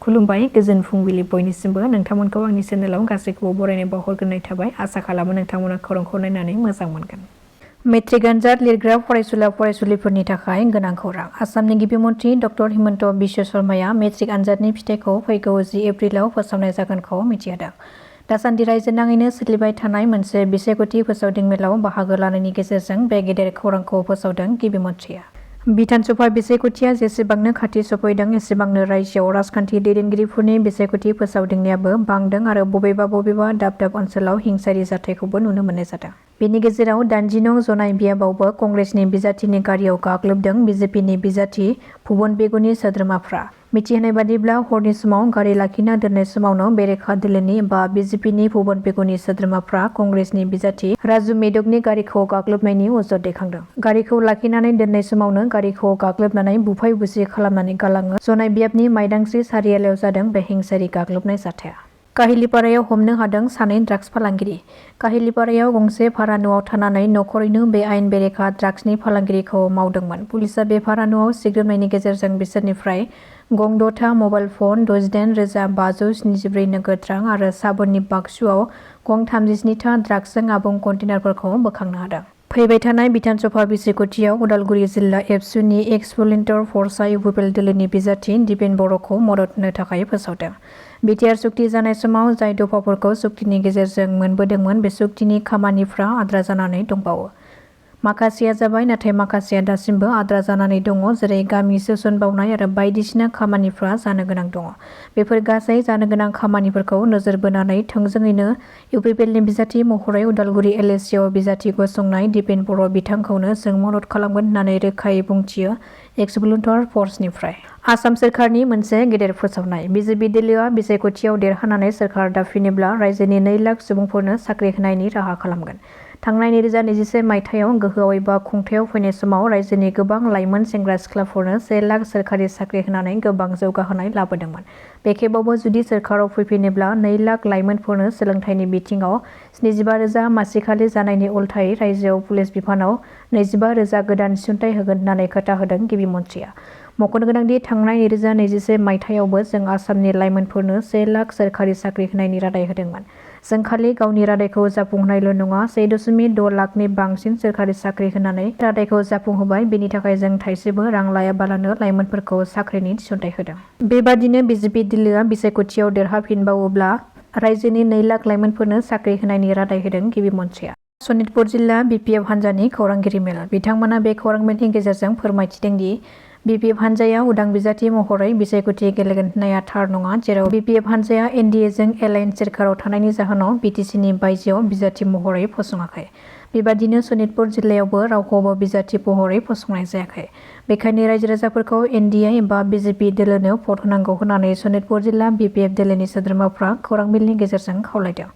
खुलुमबाय गोजोन फुंबिलि बयनिसिमबो नोंथांमोनखौ आंनि चेनेलाव गासैखौबो बरायनाय बावहरग्रोनाय थाबाय आसा खालामो नोंथांमोना खौरांखौ नायनानै मोजां मोनगोन। मेट्रिक आनजाद लिरग्रा फरायसुला फरायसुलिफोरनि थाखाय गोनां खौरां। आसामनि गिबि मन्थ्रि डक्टर हिमन्त बिश्व शर्माया मेट्रिक आनजादनि फिथाइखौ फैगौ 10 एप्रिलाव फोसावनाय जागोनखौ मिथिहोदों। दासान्दि रायजो नाङैनो सोलिबाय थानाय मोनसे बिसायख'थि फोसावदिं मेलाव बाहागो लानायनि गेजेरजों बे गेदेर खौरांखौ फोसावदों गिबि मन्थ्रिया। बिधानसभा बिसायख'थिया जेसेबांनो खाथि सफैदों एसेबांनो रायजोआव राजखान्थि दैदेनगिरिफोरनि बिसायख'थि फोसावदिंनायाबो बांदों आरो बबेबा दाब दाब ओनसोलाव हिंसायारि जाथायखौबो नुनो मोननाय जादों। बेनि गेजेराव 80 नं जनाय बियाबावबो कंग्रेसनि बिजाथिनि गारियाव गाग्लोबदों बिजेपिनि बिजाथि भुबन बेगुनि सोद्रोमाफ्रा। मिथिहोनाय बादिब्ला हरनि समाव गारि लाखिना दोननाय समावनो बेरेखा दोलोनि बा बिजेपिनि भुबन बेगुनि सोद्रोमाफ्रा कंग्रेसनि बिजाथि राजु मेदकनि गारिखौ गाग्लोबनायनि अजद दैखांदों। गारिखौ लाखिनानै दोननाय समावनो गारिखौ गाग्लोबनानै बुफाय बुसि खालामनानै गालाङो। जनाय बियाबनि माइदांस्रि सारियालायाव जादों बे हिंसायारि गाग्लोबनाय जाथाया। काहिलिपारायाव हमनो हादों सानै ड्राग्स फालांगिरि। काहिलिपारायाव गंसे भारा न'आव थानानै नखरैनो बे आयेन बेरेखा ड्राग्सनि फालांगिरिखौ मावदोंमोन। पुलिसा बे भारा न'आव सिग्रोमनायनि गेजेरजों बिसोरनिफ्राय गं 6था मबाइल फन, 68,577 नोगोद रां आरो साबोननि बाक्सुआव गं 37था ड्राग्सजों आबुं कन्टेनारफोरखौ बोखांनो हादों। फैबाय थानाय बिधानसभा बिसायख'थियाव उदालगुरि जिल्ला एबसुनि एक्स भलन्टियार फर्सआ इउपिपिएल दोलोनि बिजाथि दिपेन बर'खौ मदद होनो थाखाय फोसावदों। बिटिआर सुक्ति जानाय समाव जाय दफाफोरखौ सुक्तिनि गेजेरजों मोनबोदोंमोन बे सुक्तिनि खामानिफ्रा आद्रा जानानै दंबावो। माखासेया जाबाय नाथाय माखासेया दासिमबो आद्रा जानानै दङ, जेरै गामि सोसनबावनाय आरो बायदिसिना खामानिफ्रा जानो गोनां दङ। बेफोर गासै जानो गोनां खामानिफोरखौ नोजोर बोनानै थोंजोङैनो इउपिपिएलनि बिजाथि महरै उदालगुरि एलएसिआव बिजाथि गसंनाय दिपेन बर' बिथांखौनो जों मदद खालामगोन होननानै रोखायै बुंथियो एक्स भलन्टियार फर्सनिफ्राय। आसाम सोरखारनि मोनसे गेदेर फोसावनाय। बिजेपि दोलोआ बिसायख'थियाव देरहानानै सोरखार दाफिनोब्ला रायजोनि 2 लाख सुबुंफोरनो साख्रि होनायनि राहा खालामगोन। थांनाय 2021 मायथाइयाव गोहोआव एबा खुंथायाव फैनाय समाव रायजोनि गोबां लाइमोन सेंग्रा सिख्लाफोरनो 1 लाख सोरखारि साख्रि होनानै गोबां जौगाहोनाय लाबोदोंमोन। बे खेबावबो जुदि सोरखाराव फैफिनोब्ला 2 लाख लाइमोनफोरनो सोलोंथाइनि बिथिङाव 75,000 मासिखालि जानायनि उल्थायै रायजोआव पुलिस बिफानाव 25,000 गोदान थिसनथाइ होगोन होननानै खोथा होदों गिबि मन्थ्रिया। मख'नो गोनांदि थांनाय 2021 मायथाइयावबो जों आसामनि लाइमोनफोरनो 1 लाख सोरखारि साख्रि होनायनि रादाय होदोंमोन। जों खालि गावनि रादायखौ जाफुंहोनायल' नङा, 1.6 लाखनि बांसिन सोरखारि साख्रि होनानै रादायखौ जाफुंहोबाय। बेनि थाखाय जों थाइसेबो रां लायाबालानो लाइमोनफोरखौ साख्रिनि थिसनथाइ होदों। बेबादिनो बिजेपि दोलोआ बिसायख'थियाव देरहाफिनबावोब्ला रायजोनि 2 लाख लाइमोनफोरनो साख्रि होनायनि रादाय होदों गिबि मन्थ्रिया। सनितपुर जिल्ला बिपिएफ हान्जानि खौरांगिरि मेल। बिथांमोना बे खौरां मेलनि गेजेरजों फोरमायथिदों दि बिपिएफ हान्जाया उदां बिजाथि महरै बिसायख'थि गेलेगोन होननाया थार नङा, जेराव बिपिएफ हान्जाया एनडिएजों एलायन्स सोरखाराव थानायनि जाहोनाव बिटिसिनि बायजोआव बिजाथि महरै फसङाखै। बेबादिनो सनितपुर जिल्लायावबो रावखौबो बिजाथि महरै फसंनाय जायाखै। बेखायनो रायजो राजाफोरखौ एनडिए एबा बिजेपि दोलोनो भट होनांगौ होननानै सनितपुर जिल्ला बिपिएफ दोलोनि सोद्रोमाफ्रा खौरां मेलनि गेजेरजों खावलायदों।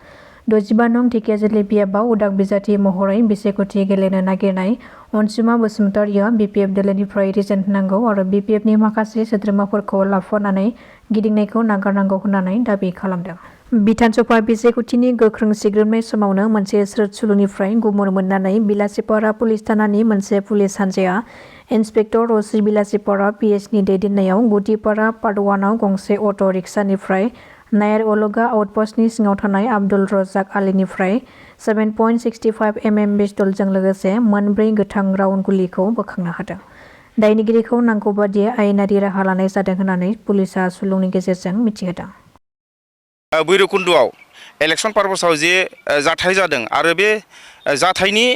65 नं ढेकियाजुलि बियाबाव उदां बिजाथि महरै बिसायख'थि गेलेनो नागिरनाय अनसुमा बसुमतारिया बिपिएफ दोलोनिफ्राय रिजाइन होनांगौ आरो बिपिएफनि माखासे सोद्रोमाफोरखौ लाफानानै गिदिंनायखौ नागारनांगौ होननानै दाबि खालामदों। बिधानसभा बिसायख'थिनि गोख्रों सिग्रोमनाय समावनो मोनसे स्रोदसुलुनिफ्राय गुमुर मोननानै बिलासिपारा पुलिस थानानि मोनसे पुलिस हान्जाया इन्सपेक्टर रसि बिलासिपारा पिएसनि दैदेननायाव गुदिपारा पार्ट 1आव गंसे अट' रिक्सानिफ्राय नायर अलगा आउटपस्टनि सिङाव थानाय आब्दुल रजाक आलीनिफ्राय 7.65 mm पिस्तलजों लोगोसे 4 गोथां राउन्ड गुलिखौ बोखांनो हादों। दायनिगिरिखौ नांगौ बादियै आयेनारि राहा लानाय जादों होननानै पुलिसा सुलुंनि गेजेरजों मिथिहोदों। भैरबकुन्द'आव इलेक्सन पार्पसाव जे जाथाय जादों आरो बे जाथायनि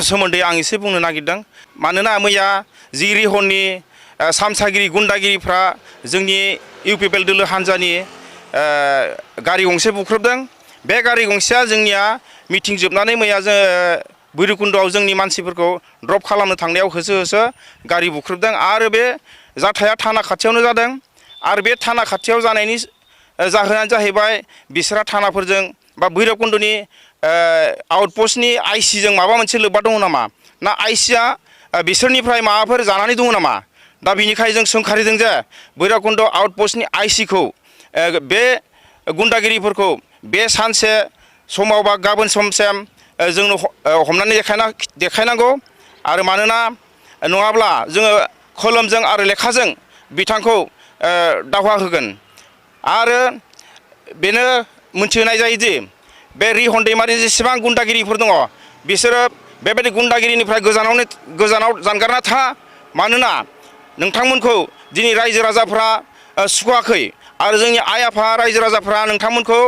सोमोन्दै आं एसे बुंनो नागिरदों। मानोना मैया जि रिहननि सामसागिरि गुन्दागिरिफ्रा जोंनि इउपिपिएल दोलो हान्जानि गारि गंसे बुख्रुबदों। बे गारि गंसेया जोंनिया मिटिं जोबनानै मैया जों भैरबकुन्द'आव जोंनि मानसिफोरखौ ड्रप खालामनो थांनायाव होसो होसो गारि बुख्रुबदों आरो बे जाथाया थाना खाथियावनो जादों। आरो बे थाना खाथियाव जानायनि जाहोनानो जाहैबाय बिसोरहा थानाफोरजों बा भैरबकुन्द'नि आउटपस्टनि आइसिजों माबा मोनसे लोब्बा दङ नामा, ना आइसिया बिसोरनिफ्राय माबाफोर जानानै दङ नामा। दा बिनिखाय जों सोंखारिदों जे भैरबकुन्द' आउटपस्टनि आइसिखौ बे गुन्दागिरिफोरखौ बे सानसे समाव बा गाबोन समसिम जोंनो हमनानै देखायनांगौ आरो मानोना नङाब्ला जोङो कलमजों आरो लेखाजों बिथांखौ दावहा होगोन। आरो बेनो मोनथिहोनाय जायोदि बे रिहन दैमारि जेसेबां गुन्दागिरिफोर दङ बिसोरो बेबायदि गुन्दागिरिनिफ्राय गोजानाव जानगारना था मानोना नोंथांमोनखौ दिनै रायजो राजाफ्रा सुखुवाखै आरो जोंनि आइ आफा रायजो राजाफ्रा नोंथांमोनखौ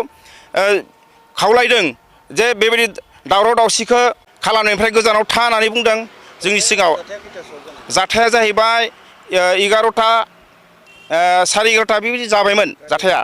खावलायदों जे बेबायदि दावराव दावसिखौ खालामनायनिफ्राय गोजानाव था होननानै बुंदों जोंनि सिगाङाव जाथाया जाहैबाय 11टा 11:30 बेबायदि जाबायमोन जाथाया